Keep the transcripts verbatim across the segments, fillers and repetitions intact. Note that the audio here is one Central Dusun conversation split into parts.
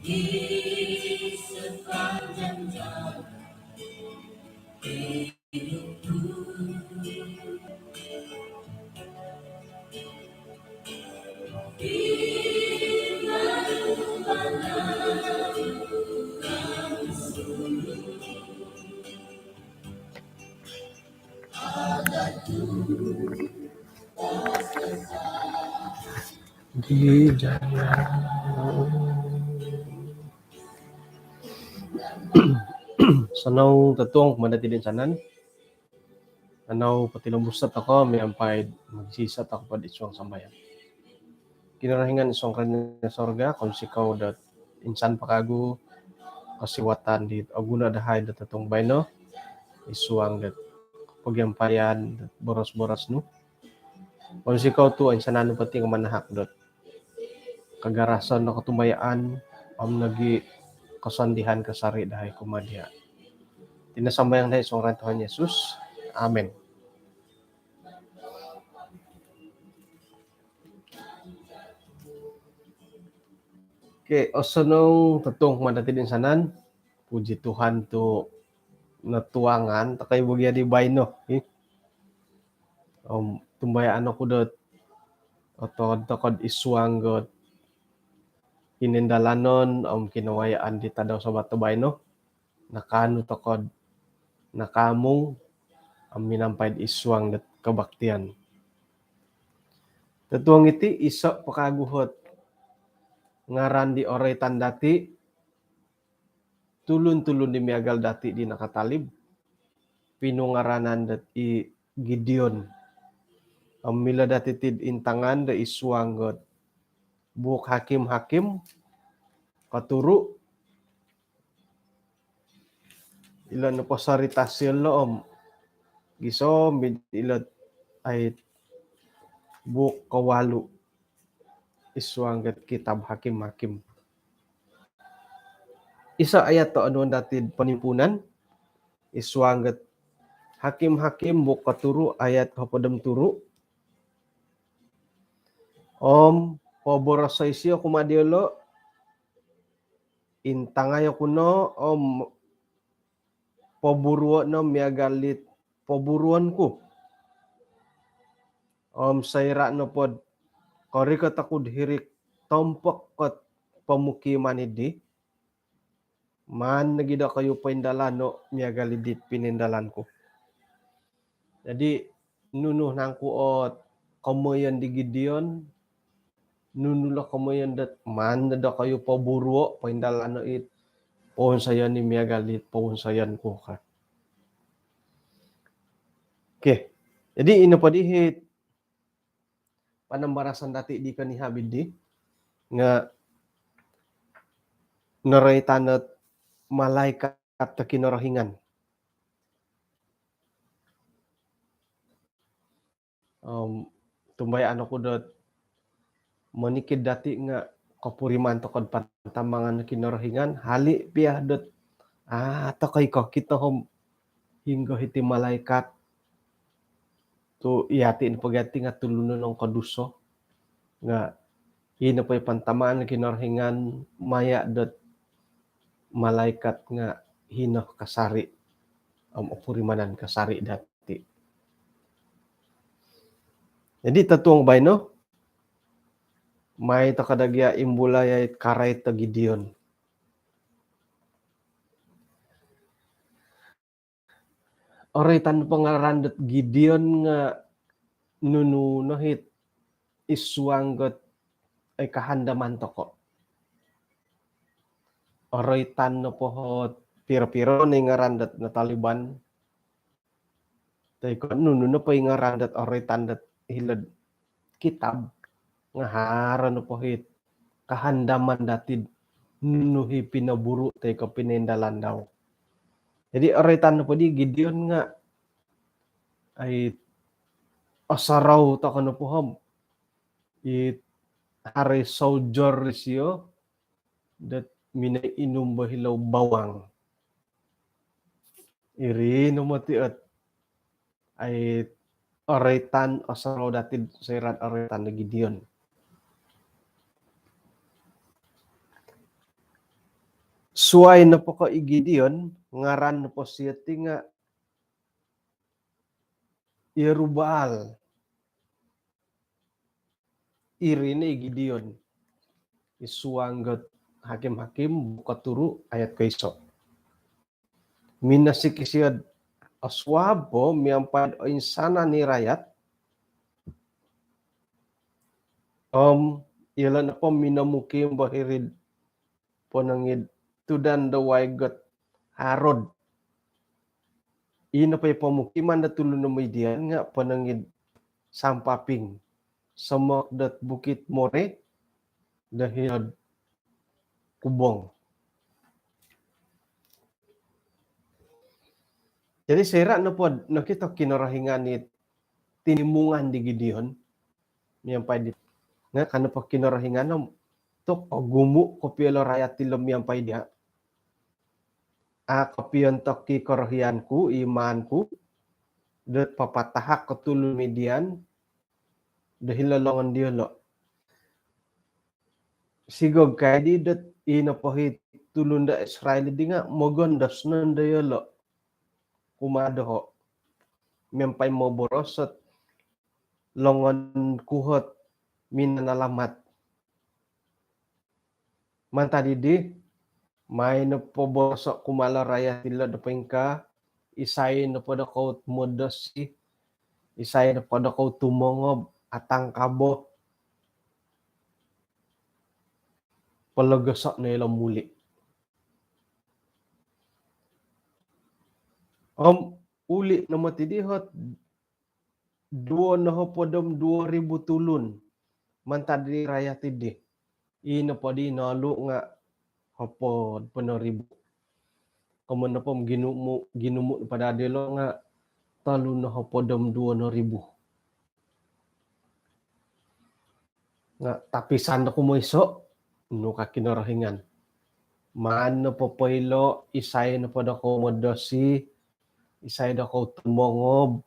Di dalam sanau totuong kumaa dati toinsanan. Anau potilombuso' toko' miampai mogisisa' toko' po id suang sambayang. Kinorohingan id suang Kerajaan Sorga, kounsikou dot insan po kagu kosiwatan di oguno' dahai dot totuong baino id suang dot pogiampayan dot boros-boros nu. Kounsikou tu' insanan nu poti nga manahak dot kagarasan do kotumbayaan om nogi' kosondihan kasari' dahai kumaa diya'. Iti no sambayang dahai id suang ngaran Tuhan Yesus. Amin. Okey, osonong totuong kumaa dati toinsanan. Puji Tuhan tu' notuangan toko' i' bo gia di baino, hi. Om tumbayaan oku dot otod toko' id suang dot pinindalanon om kinawayaan di tadau Sabat do baino, nakaanu toko' nakaamung om minampai id suang dot kabaktian. Totuong iti iso' po kagu ot ngaran di oroitan dati, tulun-tulun di miagal dati di nakatalib, pinungaranan dot i Gideon. Om milo dati tid intangan do id suang dot buuk Hakim-Hakim koturu', ilo nopo sorita silo om gisom id ilo ai buuk kowalu id suang dot kitab Hakim-Hakim. Iso' ayat do onuon dati ponimpuunan id suang dot Hakim-Hakim buuk koturu' ayat hopod om turu'. Om poborosoi sio kumaa diolo', intangai oku no om poburuo' no miagal dit poburuon ku. Om soira' nopod korikot oku'd hiri'd tompok ot pomukiman iddi, maan nogi' dokoyu poindalano' miagal iddi pinindalan ku. Jadi nunu nangku ot komoyon di Gideon, nunu lo komoyon dot maan no dokoyu poburuo', poindalano' it powonsoyon i miagal dit powonsoyon ku ka. Okey. Jadi ino po di it panambarasan dati di konihab iddi nga noroitan ot malaikat do Kinorohingan. Om tumbayaan oku dot monikid dati nga kopuriman toko'd pantamangan Kinorohingan, hali' piya dot aa toko' i' kokito om hinonggo iti malaikat tu' iyati' nopo gia ti nga tulun nongkoduso. Nga ino po i pantamangan Kinorohingan maya' dot malaikat nga hino kasari' om opurimanan kasari' dati'. Jadi totuong baino, mai toko' daa gia imbulai ai karait do Gideon. Oroitan nopo ngaran dot Gideon nga nunu no it id suang dot ai kahandaman toko'. Oroitan nopo ot piro-piro no i ngaran dot nataliban toi ko' nunu nopo i ngaran dot oroitan dot hilo'd kitab nga haro nopo it kahandaman dati'd nunu i pinoburu' toi ko' pinoindalan dau. Jadi oroitan nopo di Gideon nga ai osorou toko' nopo om it haro i soldier disio dot minoi inum bo hilo bawang. Iri no moti ot ai oroitan osorou dati'd soira'd oroitan do Gideon. Suai nopo ko i Gideon, ngaran nopo sio ti nga Yerubaal. Iri no i Gideon. I suang dot Hakim-Hakim, buuk koturu, ayat koiso. Minosik isio do osuab po miampai do oinsanan i rayat. Om iyolo nopo minomukim bo hiri'd ponong id tudan do waig dot Harod. I nopo i pomukiman do tulun do Midian nga ponong id sampaping somok dot Bukit More do hilo'd kubong. Jadi soira nopo nokito Kinorohingan i tinimungan di Gideon miampai di, nga ka nopo Kinorohingan om, tu ogumu kopio ilo rayat dilo miampai dia. A kopio ontok i korohian ku, i maan ku, dot papatahak ko tulun Midian do hilo longon diolo. Sigog kai di dot i nopo i tulun do Israel di nga mogondos nondo iyolo kumaa doho miampai moboros dot longon ku ot minanalamat. Mantad dii, mai nopo boroso kumaa ilo rayat dilo do poingkaa, isai nopo dokoyu modosi, isai nopo dokoyu tumongob, atangkabo, pologoso no ilo muli. Om uli no moti di ot duo nohopod om duo ribu tulun mantad di rayat dii. I nopo di nolu nga hopod po no ribu. Komoyon nopo ginumu, ginumu nopo daa dilo nga tolu nohopod om duo no ribu. Nga tapisan do kumoiso, nu ka Kinorohingan. Maan nopo poilo, isai nopo dokoyu modosi, isai dokoyu tumongob,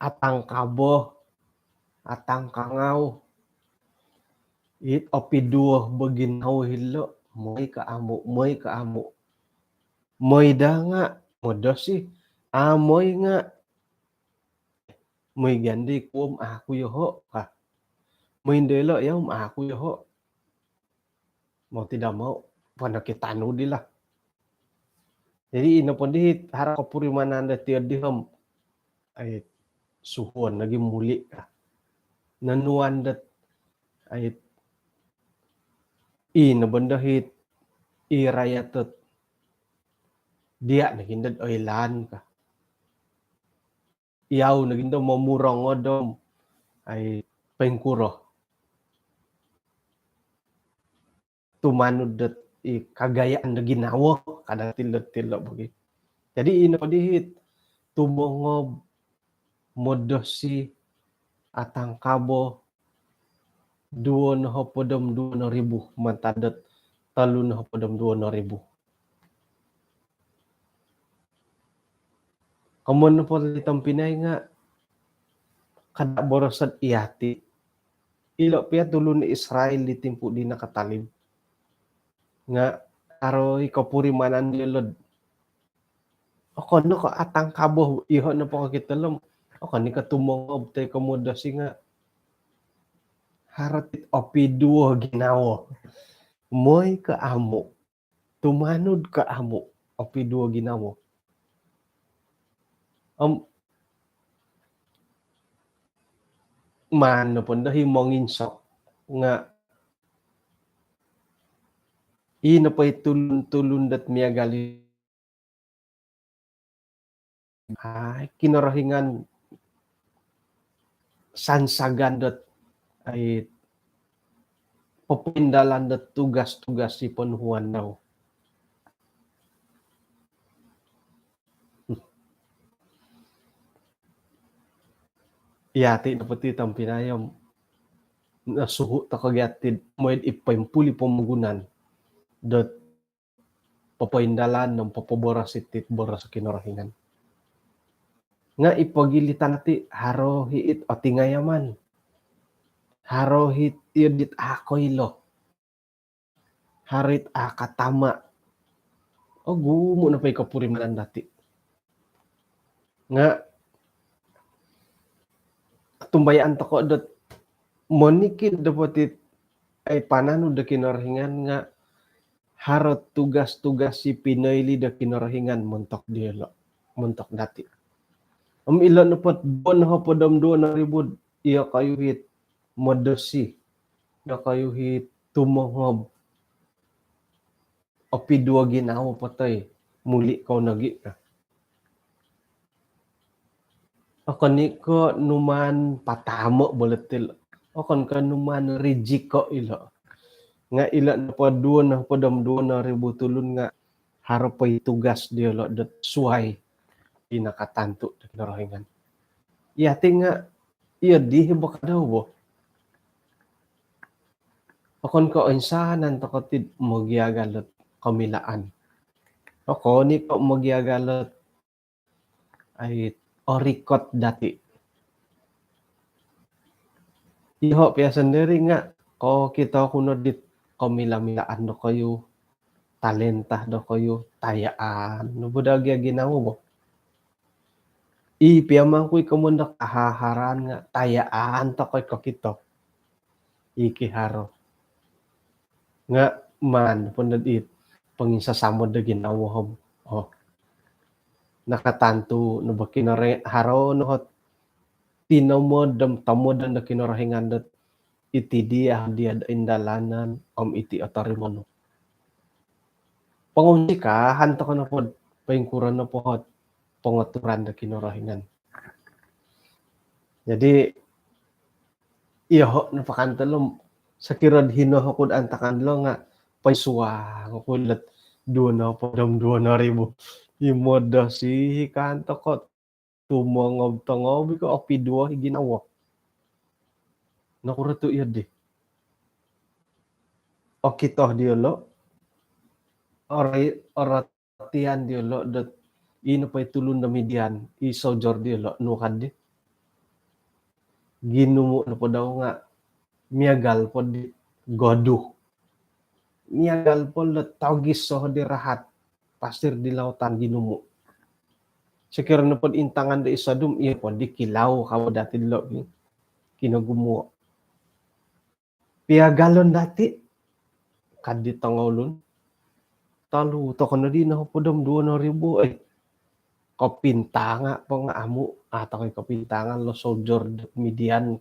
atangkabo, atangkangau. It opiduo bo ginawo hilo, moi ko amu, moi ko amu. Moi daa nga modosi, a moi nga, moi gia di kuo om a ku yoho ka. Moi ndo ilo yau om a ku yoho. Mau tidak mau, ponokitan nu dilo. Jadi i nopo di haro kopurimanan dot iyo di om, ai, suhuon lagi muli ka. Nonuan dot, ai, i nopo ndo it, i rayat dot dia nogi ndo oilaan ka. Yau nogi ndo momurongou do, ai, poingkuro. Tumanud dot i kagayaan do ginawo, kada tilo-tilo bagi. Jadi i nopo di it tumongob, modosi, atangkabo, duo nohopod om duo no ribu mantad dot tolu nohopod om duo no ribu. Komoyon nopo di tompinai nga kada boros dot iyati. Ilo pia tulun Israel di timpu di nakatalib nga haro i kopurimanan diolo do, okon no ko atangkabo, yoho nopo kokito lo om, okon i ko tumongob toi ko modosi nga haro it opiduo ginawo. Moi ko amu, tumanud ko amu, opiduo ginawo. Om maan nopo ndo i monginsok nga i nopo i tulun-tulun dot miagal i, ai, Kinorohingan sansagan dot, ai, popoindalan dot tugas-tugas di ponuhuan dau. Iyati nopo ti tompinai om, nosuhu toko gia ti mooi do i poimpuli pomogunan dot popoindalan om popoboros iti boros Kinorohingan. Nga i pogilitan ti haro i it otingayaman. Haro i it iyo dit a koilo. haro it a' katama'. Ogumu' nopo i kopurimanan dati'. Nga' tumbayaan toko' dot monikid nopo ti ai pananud do Kinorohingan nga' haro tugas-tugas i pinoili do Kinorohingan montok diyolo', montok dati'. Om ilo' nopo duo nohopod om duo noribu, iyokoyu it modosi, iyokoyu it tumongob, opiduo ginawo po toi muli' kou nogi' ka. Okon i' ko' numaan patamo' bo ilo' ti ilo'. Okon ko' numaan rijiko' ilo'. Nga' ilo' nopo duo nohopod om duo noribu tulun nga' haro po i tugas diyolo' dot suwai i nakatantu' do Kinorohingan. Iyati' nga' iyo dii bo kadau bo. Okon ko' insanan toko' ti mogiagal dot komilaan. Okon i' ko' mogiagal dot ai orikot dati'. Iyoho' piya sondiri' nga' kokito ku no dit komila-milaan dokoyu, talenta dokoyu, tayaan no bo daa gia ginawo bo. I piya mangku i komon do kahaharaan nga' tayaan toko' i kokito i kiharo. Nga' maan po nod it ponginsasamod do ginawo om, oh, nakatantu' no bo Kinorohingan, haro no ot tinomod om tomodon do Kinorohingan dot iti diya' diya' do indalanan om iti o torimo nu. Pongunsikahan toko' nopod poingkuro nopo ot pongoturan do Kinorohingan. Jadi, iyoho' nopo kan tolo, sokiro'd hino oku'd antakan lo nga' poisuang oku lot duo nohopod om duo noribu. I modosi kan toko' tumongob-tongob i ko' opiduo i ginawo. Nokuro tu' iyo di? Okito diyolo', oro-, orotian diyolo' dot i nopo i tulun do Midian, i soldier diyolo', nu kaddi. Ginumu' nopo dau nga' miagal po di goduh. Miagal po lo togis so di rahat pasir di lautan ginumu'. Sokiro nopod intangan do i sodom, iyo po di kilau kabo dati' lo' ki-, kinogumuo'. Piagalon dati', kaddi tongoulun. Tolu toko' no di nohopod om duo noribu, eh. Kopintanga' po nga' amu', a' toko' i kopintangan lo soldier do Midian.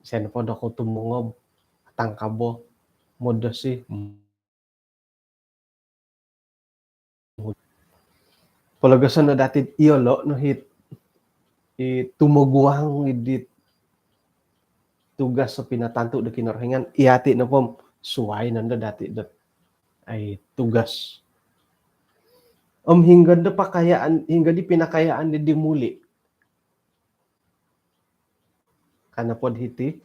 Sen po doko tumongob, atangkabo, modosi. Pologoson no dati' iyolo' no hit, i tumoguang i dit tugas so pinatantu' do Kinorohingan, iyati' nopo suwai nondo dati' dot ai tugas. Om hinggo do pakayaan, hinggo di pinakayaan di, di muli'. Ka nopod hiti,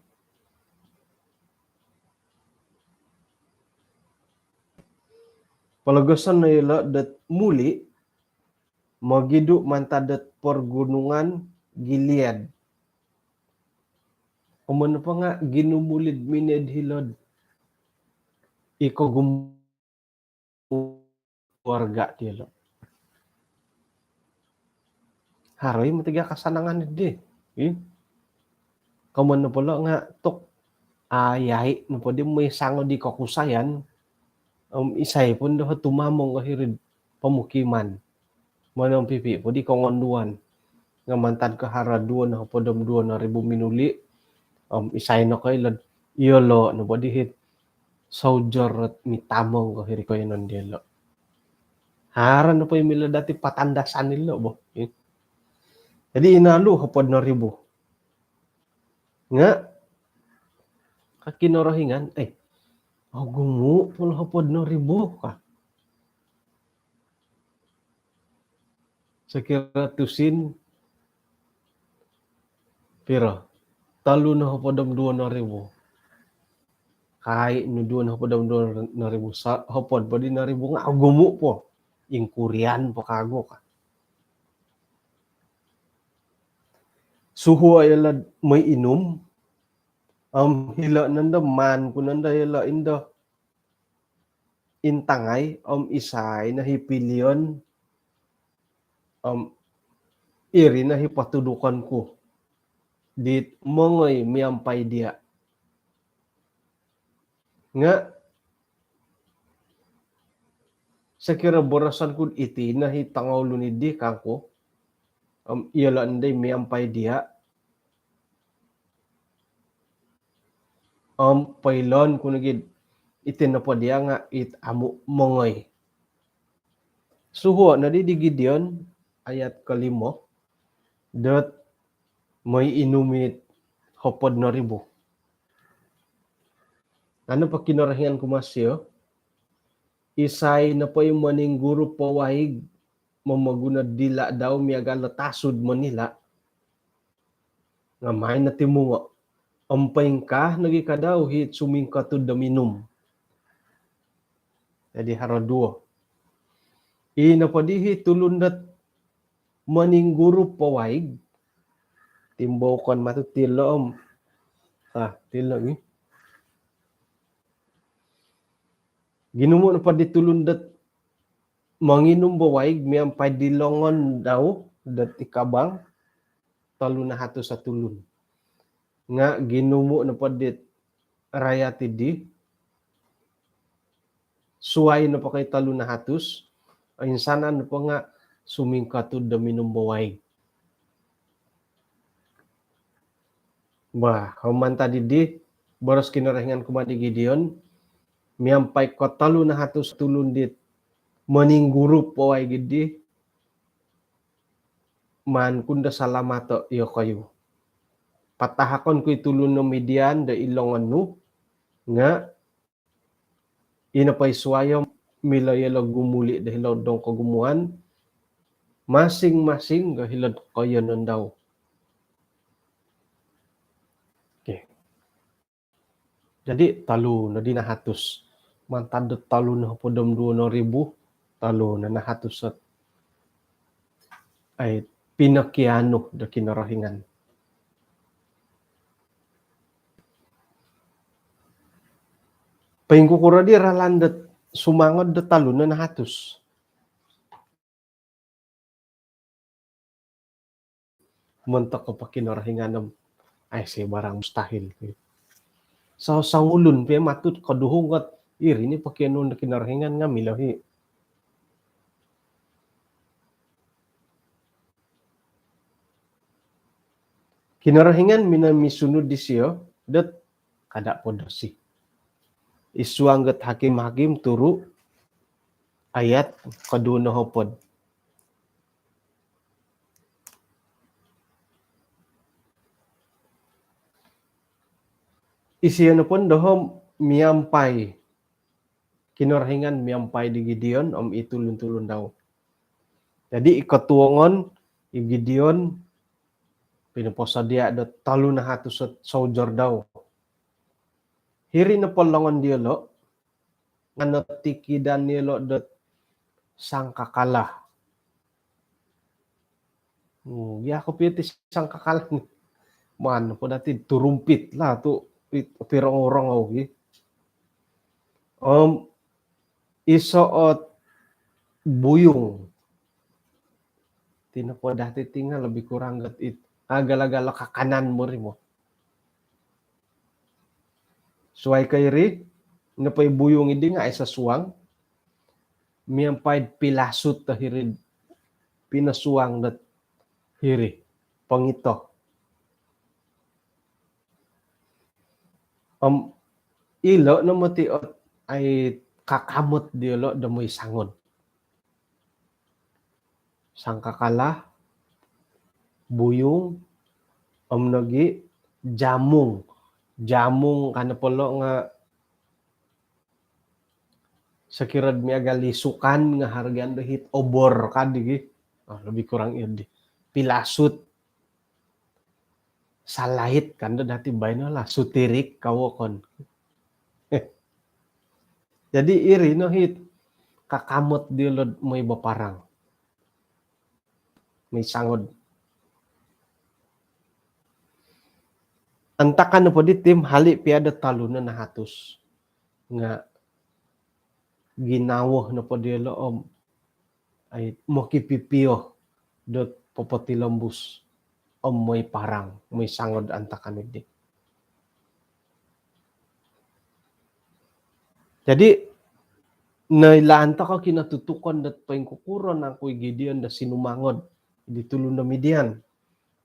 pologoson no ilo' dot muli' mogidu' mantad dot pergunungan Gilead. Om nopo nga' ginumuli'd minooi'd hilo'd i kogum- keluarga diyolo'. Haro i moti gia kasanangan di. Ih. Komoyon nopo lo' nga' tuk, a' yai' nopo di moi sango di kokusayan, om isai pun doho tumamong ko hiri'd pomukiman. Monompipi' po di kongonduan. Nga' mantad ko haro duo nohopod om duo noribu minuli', om isai nokoilo'd iyolo' nopo di hit soldier ot mitamong ko hiri koiyonon diyolo'. Haro nopo i milo dati' patandasan ilo' bo. Jadi inalu hopod noribu. Nga' ka Kinorohingan, eh, ogumu' po lo hopod noribu ka. Sokiro tusin, piro? Tolu nohopod om duo noribu. Kai nu duo nohopod om duo noribu, sa-, hopod po di noribu nga' ogumu' po. Ingkurian po kagu ka. Suhuo' iyolo'd moi inum, om hilo' nondo maan ku nondo iyolo' indo intangai om isai no hi pilion om iri no hi potudukon ku dit mongoi miampai dia. Nga sokiro boroson ku iti no hi tongoulun idi kangku om iyolo' ndi miampai dia om poiloon ku nogi iti nopo dia nga it amu mongoi. Suhuo' nodi di Gideon ayat kolimo dot moi inum it hopod noribu. Anu po Kinorohingan kumaa sio, isai nopo i moningguru po waig momoguno dila' dau miagal do tasud monila' nga main no timungo om poingkaa nogi kadau hi sumingkotud do minum. Jadi haro duo. I nopo di hi tulun dot moningguru po waig, timbokon matu tilo om ah tilo ni. Ginumu nopo di tulun dot monginum bo waig miampai di longon dau dot i kabang tolu nahatus o tulun. Nga ginumu nopo dit rayat idi suai nopo ko i tolu nahatus, insanan nopo nga sumingkotud do minum bo waig. Bah, om mantad idi boros Kinorohingan kumaa di Gideon, miampai ko tolu nahatus tulun dit moningguru po waig idi, maan ku no do salamato' iyokoyu. Patahakon ku i tulun do Midian do id longon nu, nga i nopo i suai om milo iyolo' gumuli' do hilo'd dong kogumuan, masing-masing do hilo'd koiyonon dau. Okey. Jadi tolu nodi nahatus. Mantad do tolu nohopod om duo noribu, tolu no nahatus ot ai pinokianu do Kinorohingan. Poingkukuro di ralan dot sumangod do tolu no nahatus? Montok ko po Kinorohingan om aiso barang mustahil. So, songulun pia matut koduhung ot iri ni pokionuon do Kinorohingan nga milo hi. Kinorohingan minomisunud disio dot kada' podosi. Id suang dot Hakim-hakim turu ayat koduo nohopod. Isio nopo doho miampai, Kinorohingan miampai di Gideon om i tulun-tulun dau. Jadi i kotuongon i Gideon pinoposodia' do tolu nahatus o soldier dau. Hiri nopo longon diolo' nga notikidan iyolo' dot sangkakala. Hmm, ya, kopio ti sangkakala. Maan po dati turumpit lah tu pirongorong au gi. Om iso ot buyung. Tino po dati tinggal lebih kurang get it. Agal-agal kakanan mori mo. Suai ko iri, nopo i buyung idi nga aiso suang, miampai pilasut do hiri, pinosuang dot hiri, pongito. Om ilo no moti ot ai kakamot diolo do moi sangod. Sangkakala, buyung, om nogi jamung. Jamung ka nopo lo nga sokiro miagal isukan nga hargaan do hit obor ka di gi. Ah, lebih kurang iyo di. Pilasut. Salait kan do dati baino lah, sutirik ka wokon. Jadi iri no hit kakamot diolo do moi baparang. Moi sangod. Antakan nopo diti om hali pia do tolu no nahatus. Nga ginawo nopo diolo om ai mokipipio dot popotilombus om moi parang, moi sangod antakan idi. Jadi noilaan toko kinotutukon dot poingkukuro nangku i Gideon do sinumangod di tulun do Midian.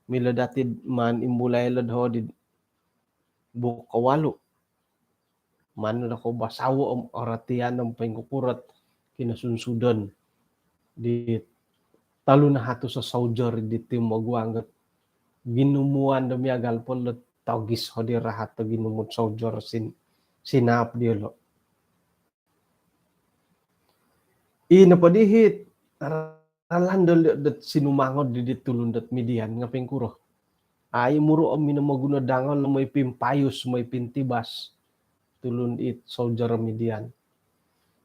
Milo dati maan imbulai lo doho di buuk kawalu. Maan do kou basawo om orotian om poingkukuro ot kinosunsudon di tolu nahatus o soldier di tim moguang got ginumuan do miagal po lo togis hodi rahat do ginumu'd soldier sin, sinaap diolo. I nopo dihit ralan do, do sinumangod di, di tulun dot Midian nga poingkuro. Ai muru om minomoguno dangol moi pimpayus, moi pintibas tulun it soldier Midian.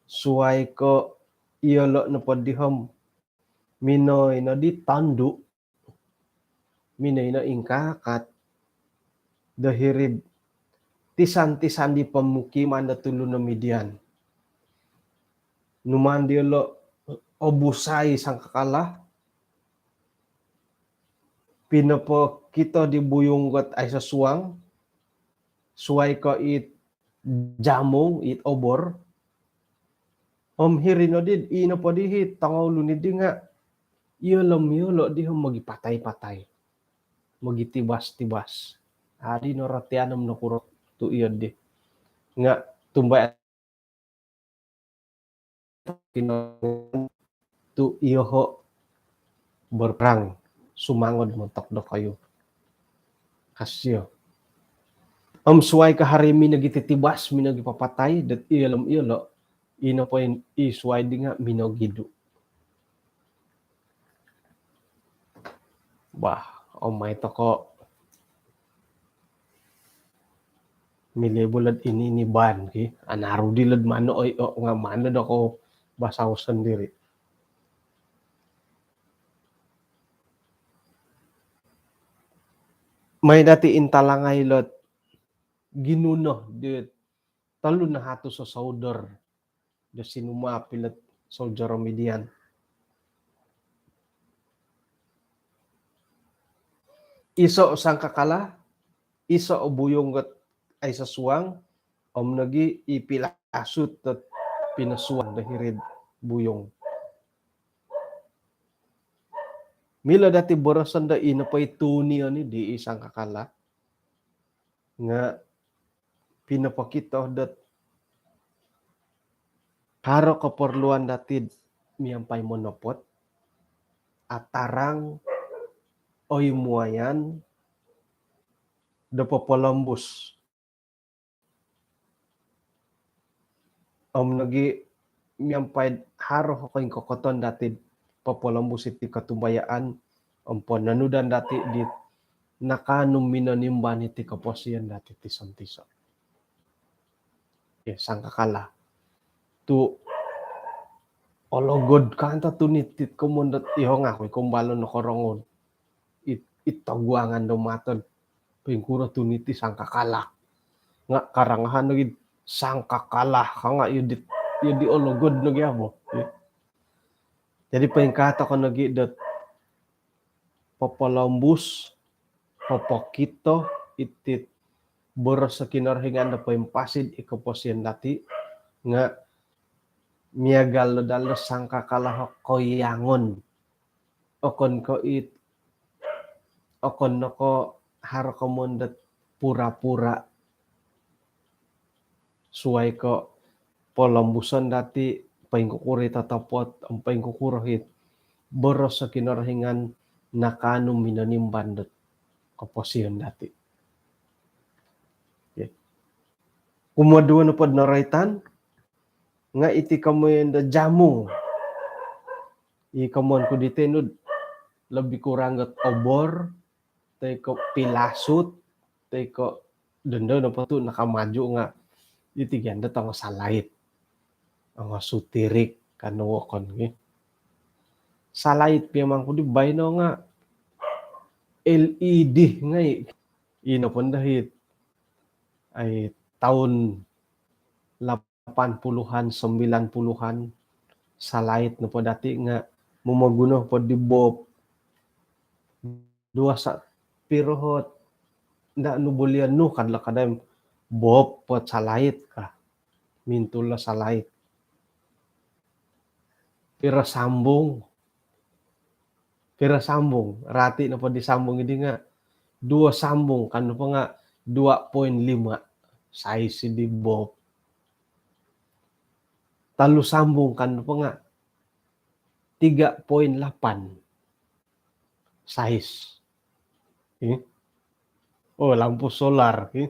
Suai ko iolo nopo dihom minoi no di tondu, minoi no ingkakat do hiri'd tisan-tisan di pemukiman do tulun do Midian. Numaan diolo obusai sangkakala, pinopokito di buyung got aiso suang, suai ko it jamung, it obor. Om hiri no di, i nopo dihit tongoulun idi nga iolo om iolo di om mogipatai-patai, mogitibas-tibas. Adi norotian om nokuro tu iyo di. Nga tumbai tu iyoho berperang sumangod montok dokoyu. Kasio. Om suai ko hiri minogititibas, minogipapatai dot iolo om iolo, i nopo i suai di nga minogidu. Bah, om mai toko milo bulad ini, ini ban ki. Anaru di lod mano oi, o nga mano do kou basao sendiri. Mai dati intalangai lot ginuno di tolu nahatus o soldier do sinumaap ilot soldier Midian. Iso sangkakala, iso buyung got aiso suang, om nogi i pilasut dot pinosuang do hiri'd buyung. Milo dati boroson do i nopo i tuni oni di i sangkakala nga pinopokito dot haro keperluan dati miampai monopot, atarang, oimuayan do popolombus. Om nogi miampai haro koingkokoton dati popolombus iti kotumbayaan om pononudan dati di nakaanu minonimban iti koposion dati tiso-tiso. Okey, sangkakala. Tu ologod kanto tuni iti komon dot iho nga aku i kombalo nokorongou. It, it toguangan do mato do poingkuro tuni iti sangkakala. Nga karangahan nogi sangkakala ka nga iyo di, iyo di ologod nogi abo. Jadi poingkaa toko nogi dot popolombus, popokito iti boros do Kinorohingan do poimpasi id koposion dati nga miagal do dalo sangkakala o koiyangon. Okon ko it, okon no ko haro komon dot pura-pura. Suai ko polombuson dati, poingkukuro i totopot om poingkukuro it boros do Kinorohingan nakaanu minonimban dot koposion dati. Okey. Kumoduo nopo do noroitan nga iti komoyon do jamung. I komon ku diti nu do lebih kurang got obor, toi ko pilasut, toi ko dondo nopo tu nakamaju nga iti gia do tongo salait. Tongo sutirik kanu wokon ki. Salait pia mangku di baino nga L E D ngai. Ino pun dahit. Ai taun lap lapan puluhan, sembilan puluhan, salait nopo dati nga momoguno po di bob. Duo sa-, piro ot nda nu bolion nu kad lo kadai bob po salait ka. Mintulo salait. Piro sambung. Piro sambung. Rati nopo di sambung idi nga duo sambung kan nopo nga dua poin lima. Saiz di bob. Tolu sambung kan nopo nga tiga poin lapan. Saiz. Eh? Oh, lampu solar. Eh?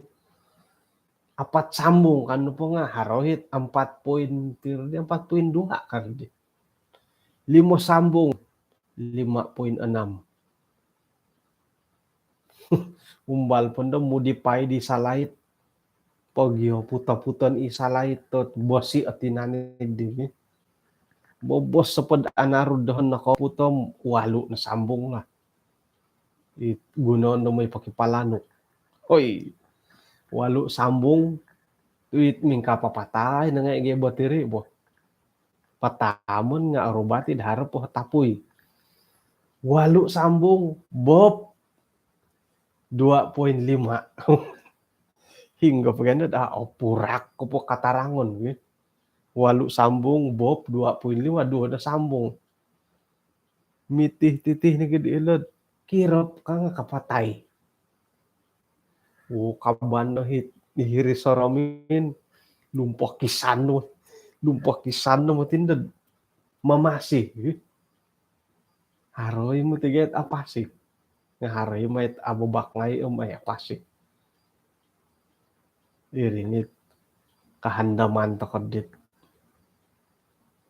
Apat sambung kan nopo nga haro it empat poin, piro di, empat poin dua kan di. Limo sambung, lima poin enam. Umbal po ndo mudi pai di salait. Pogio puto-puton i salait tot bosi ati nani di. Bobos seped anaru dohon noko puto walu na sambung lah. I gunoon do moi pakipalanuk. Hoi. Walu sambung, it mingkapapatai na ngai ge batiri bo. Patamon nga arubati dahar po tapui. Walu sambung, bob, dua poin lima. Hinggo paganda dah opurak ko po katarangon gitu. Walu sambung, bob, dua poin lima, duo na sambung. Mitih-titih ni gidi ilod. Kirop ka nga kapatai. Oh, kaban no hit, hiri soromin, lumpokisan no, lumpokisan no motindod. Mamasi. Haroi moti gait apasi. Nga haroi mait abobak ngai om ai apasi. Iri nit kahandaman toko dit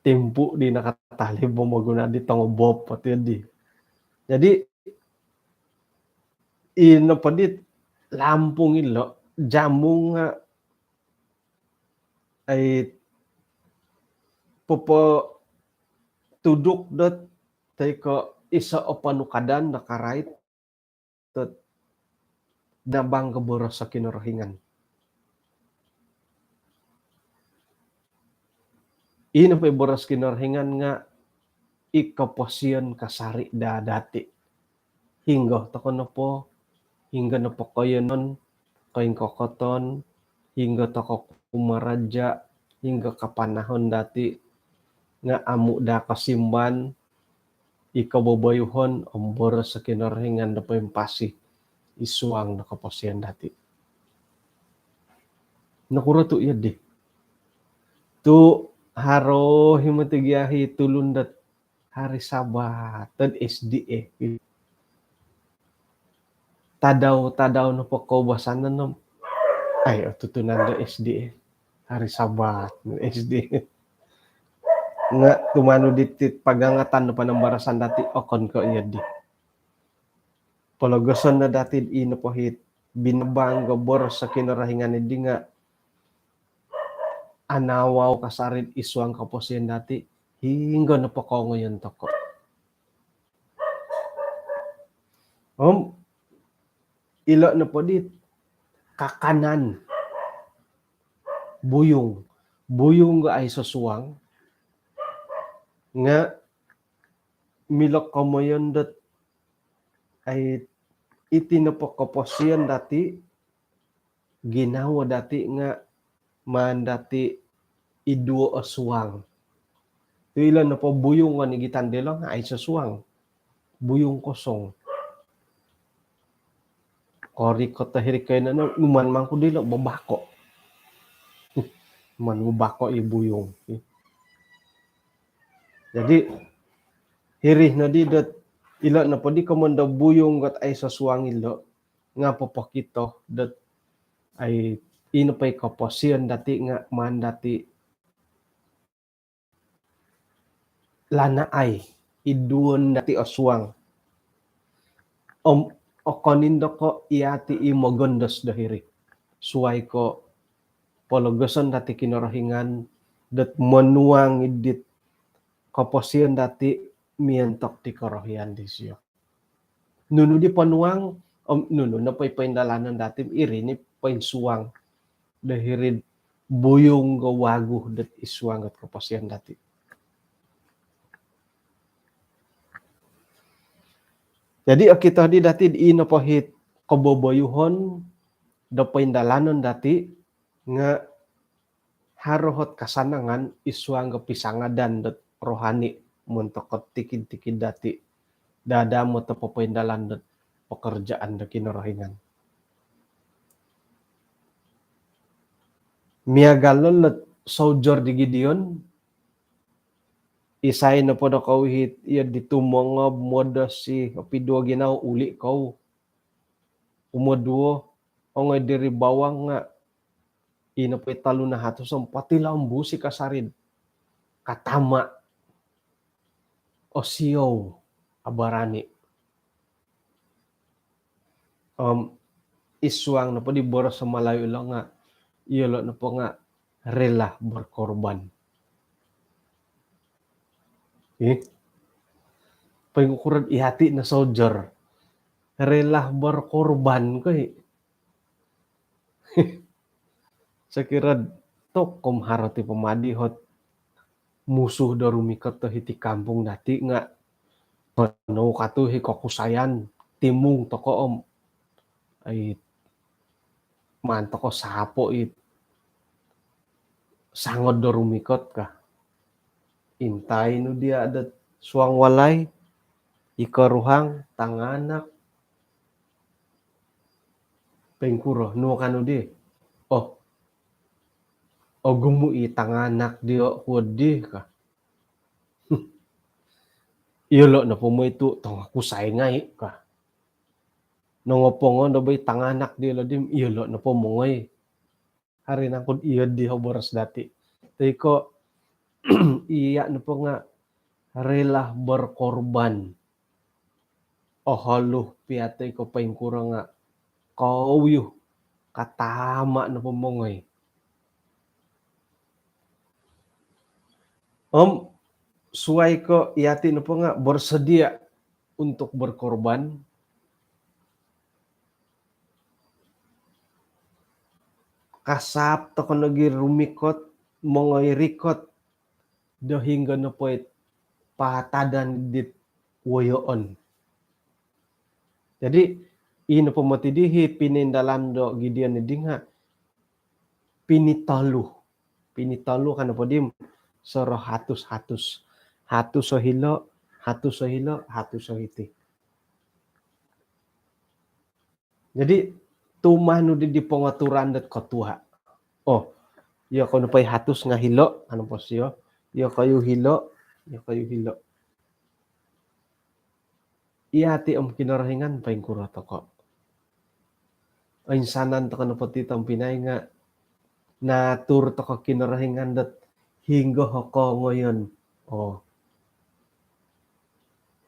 timpu di nakatalib momoguno di tongo bob poti di. Jadi, ino po dit lampung ilo, jamung nga, ai, popo tuduk dot, toi ko iso o ponukadan do karait, dot nabang ko boros Kinorohingan. Ino po i boros Kinorohingan nga i koposion kasari daa dati. Hinggo toko nopo, hinggo nopo koiyonon, koingkokoton, hinggo toko kumaraja, hinggo kapanahon dati, nga amu daa kosimban, i koboboyuhon, om boros Kinorohingan do poimpasi i suang do koposion dati. Nokuro tu iyo di? Tu haro himo tigiahi tulun dot hari Sabat, dot S D A. Tadau-tadau nopo koubasanan no. Ai, otutunan do S D A. Hari Sabat, S D A. Nga tumanud diti pagangatan do panambarasan dati okon ko iyo di. Pologoson no dati ino po hit binabang go boros Kinorohingan di nga anawau kasari id suang koposion dati, hinggo nopo kongoyon toko. Om, ilo nopo di kakanan buyung. Buyung ga aiso suang. Nga milo komoyon dot ai iti nopo koposion dati, ginawo dati nga maan dati iduo o suang. Tu ilo nopo buyung nga nigitan dilo nga aiso suang. Buyung kosong. Korikot hiri koiyonon, numan mangku dilo bobako. Numan bobako i buyung. Jadi, hiri nodi dot ilo nopo di komoyon do buyung got aiso suang ilo, nga popokito dot ai ino po i koposion dati nga maan dati lanaai, iduon dati o suang. Om okon indo ko iati i mogondos do hiri. Suai ko pologoson dati Kinorohingan dot monuang id dit koposion dati miontok di korohian disio. Nunu di ponuang, om nunu nopo i poindalanon dati, iri ni poinsuang do hiri'd buyung do wagu dot id suang dot koposion dati. Jadi okito di dati i nopo it koboboyuhon do poindalanon dati nga haro ot kasanangan id suang do pisangadan dot rohani montok dot tikid-tikid dati. Dadamot do popoindalan dot pekerjaan do Kinorohingan. Miagal no lot soldier di Gideon, isai nopo do kou it, iyo di tumongob, modosi, opiduo ginawo, uli kou. Umoduo, ongoi diri bawang nga, ino po i tolu nahatus om potilombus i kasari do katama. Osiou, abarani. Om id suang nopo di boros Malayu lo nga, iyolo nopo nga rela berkorban. Ih. Poingkuro iyati no soldier. Rela berkorban ko i. Sokiro tokou om haro ti pomadi ot musuh do rumikot do hiti kampung dati nga, no katu i kokusayan, timung tokou om, ai, maan tokou sapo it sangod do rumikot ka. Intai nu dia dot suang walai, i koruhang, tanganak. Poingkuro, nu kanu di. Oh. Ogumu i tanganak dio kuo di ka. Iyolo nopo moi tu tongokusai ngai ka. Nongopongo no bo i tanganak diolo di, iyolo nopo mongoi. Haro nangku iyo di o boros dati. Toi ko iya nopo nga rela berkorban. Oholuh pia toi ko poingkuro nga kouyuh katama nopo mongoi. Om suai ko iyati nopo nga bersedia untuk berkorban, kasaap tokou nogi rumikot, mongoi rikot do hinggo nopo it patadan dit woyoon. Jadi ino po moti di i pinindalan do Gideon di nga pinitolu. Pinitolu kan nopo di, sorohatus-hatus. Hatus o hilo, hatus o hilo, hatus o hiti. Jadi tumanud di, di pengaturan dot ketua. Oh, iyokoyu nopo i hatus nga hilo, kan nopo sio. Iyokoyu hilo, iyokoyu hilo. Iyati om Kinorohingan poingkuro tokou. Oinsanan tokou nopo ti tompinai nga naatur tokou Kinorohingan dot hinggo o kongoyon. Oh.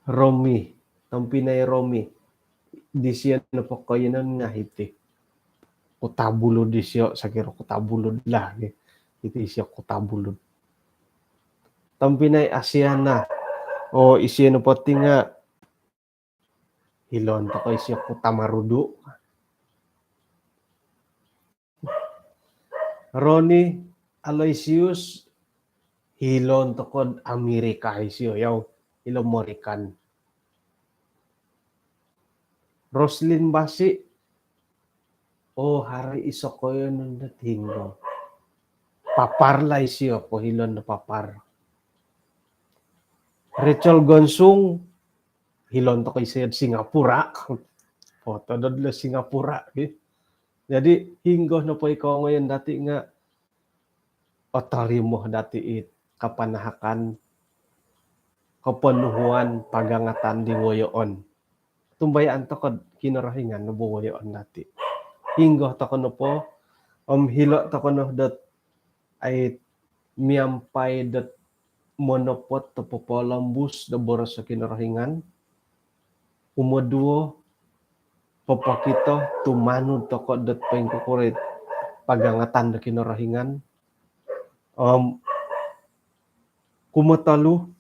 Romi, tompinai Romi. Disio nopo koiyonon nga hiti. Kota Belud disio, sokiro Kota Belud lah. Hiti isio Kota Belud. Tompinai Asiana. Oh, isio nopo ti nga hilo'on tokou isio Kota Marudu. Roni Aloysius, hilo'on tokou Amerika isio, yau, hilo Morikan. Roslin Basi, oh, haro iso koiyonon dot hinggo. Papar lah isio, pohilon do Papar. Rachel Gonsung, hilo'on tokou isio Singapura. Foto do dilo Singapura, eh. Jadi hinggo nopo i kongoyon dati nga otorimo dati it kapanahakan, koponuhuan, pagangatan di woyoon. Tumbayaan tokou Kinorohingan no bo woyoon dati. Hinggo tokou nopo, om hilo tokou no dot ai miampai dot monopot do popolombus do boros do Kinorohingan. Umoduo, popokito, tumanud tokou dot poingkukuro it pagangatan do Kinorohingan. Om kumotolu,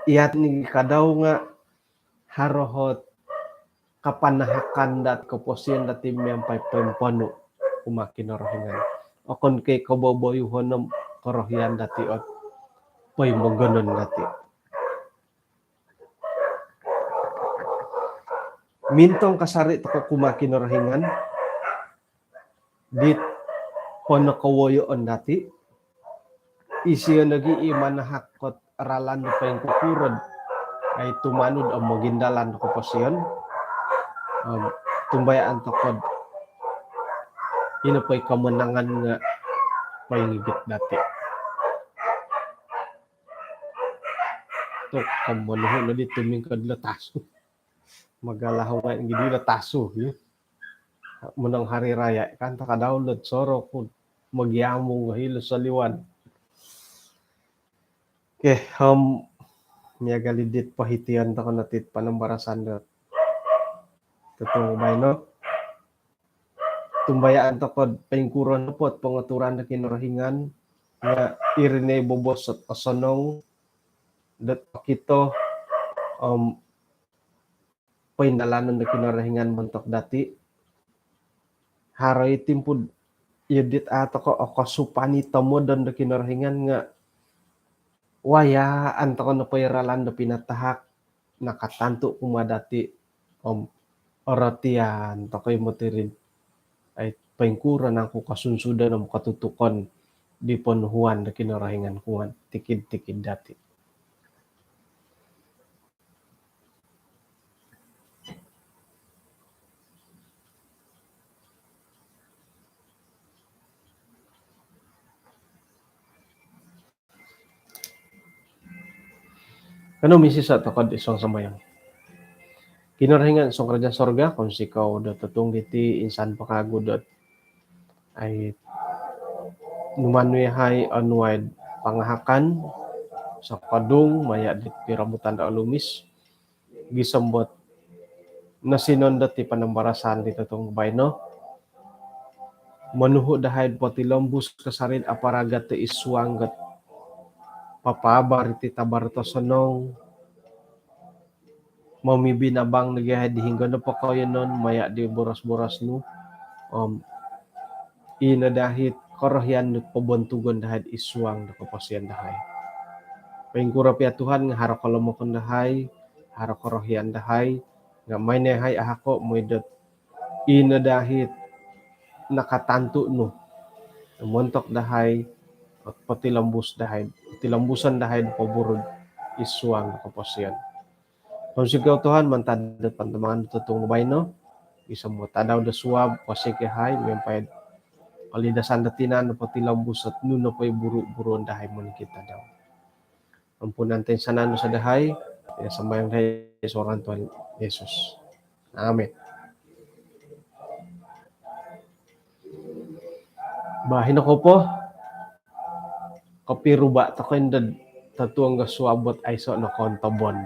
iyati nogi kadau nga haro ot kapanahakan dot koposion dati miampai poimponu. kumaa Kinorohingan. Okon ko' koboboyuhon om korohian dati' ot poimogonon dati'. Mintong kasari' toko' kumaa Kinorohingan dit ponokowoyoon dati', isio nogi' i manahak ot ralan do poingkukuro dot ai tumanud om mogindalan do koposion. Om tumbayaan toko'd ino po i komonangan nga' poingigit dati'. Tu' komonuhu' nodi tumingkod lo tasu. Magalah nga' gidi lo tasu, ya. Monong hari raya kan, takadau lo soroku mogiamung hilo soliwan. Okey, om miagal i dit pohition toko' no tit panambarasan dot totuong baino. Tumbayaan toko'd poingkuro nopo ot pongoturan do Kinorohingan nga' iri no i bobos ot osonong dot okito om poindalanon do Kinorohingan montok dati'. Haro i timpu'd iyo dit a' toko' okosupan i tomodon do Kinorohingan nga' wayaan toko' nopo i ralan do pinatahak nakatantu' kumaa dati' om orotian toko' i moti rid ai poingkuro nangku kosunsudon om kotutukon di ponuhuan do Kinorohingan kumaa tikid-tikid dati'. Kanou misisa' toko'd isuang sambayang. Kinorohingan songkaraja' sorga, kounsikou dot totuong diti insan po kagu dot ai numan nu iyahai onuai'd pangahakan sokodung maya' dit piromutan do olumis gisom dot nosinon dot i panambarasan di totuong baino. Monuhu' dahai'd potilombus kasari'd aparagat do isuang dot papaabar iti tabar tosonong, momibinabang nogi' iyahai di hinonggo nopo koiyonon maya' di boros-boros nu om ino dahai'd korohian nu pobontugon dahai'd isuang do koposion dahai. Poingkuro pia Tuhan nga' haro kolomokon dahai, haro korohian dahai nga' mai no iyahai ahako' moi dot ino dahai'd nakatantu' nu montok dahai, potilombus dahai, potilombuson dahai'd poburu'd isuang do koposion. Kounsikou Tuhan mantad do pantamangan do totuong baino, gisom dot tadau do suab posik iyahai miampai'd kolidasan do tinan do potilombus ot nunu nopo i buru-buruon dahai monikid tadau. Ampunan toinsanan dosa dahai, ya sambayang dahai id suang ngaran Tuhan Yesus. Amin. Bah, hino ko po, kopiruba' toko' indo totuong do suab ot aiso' no koontobon.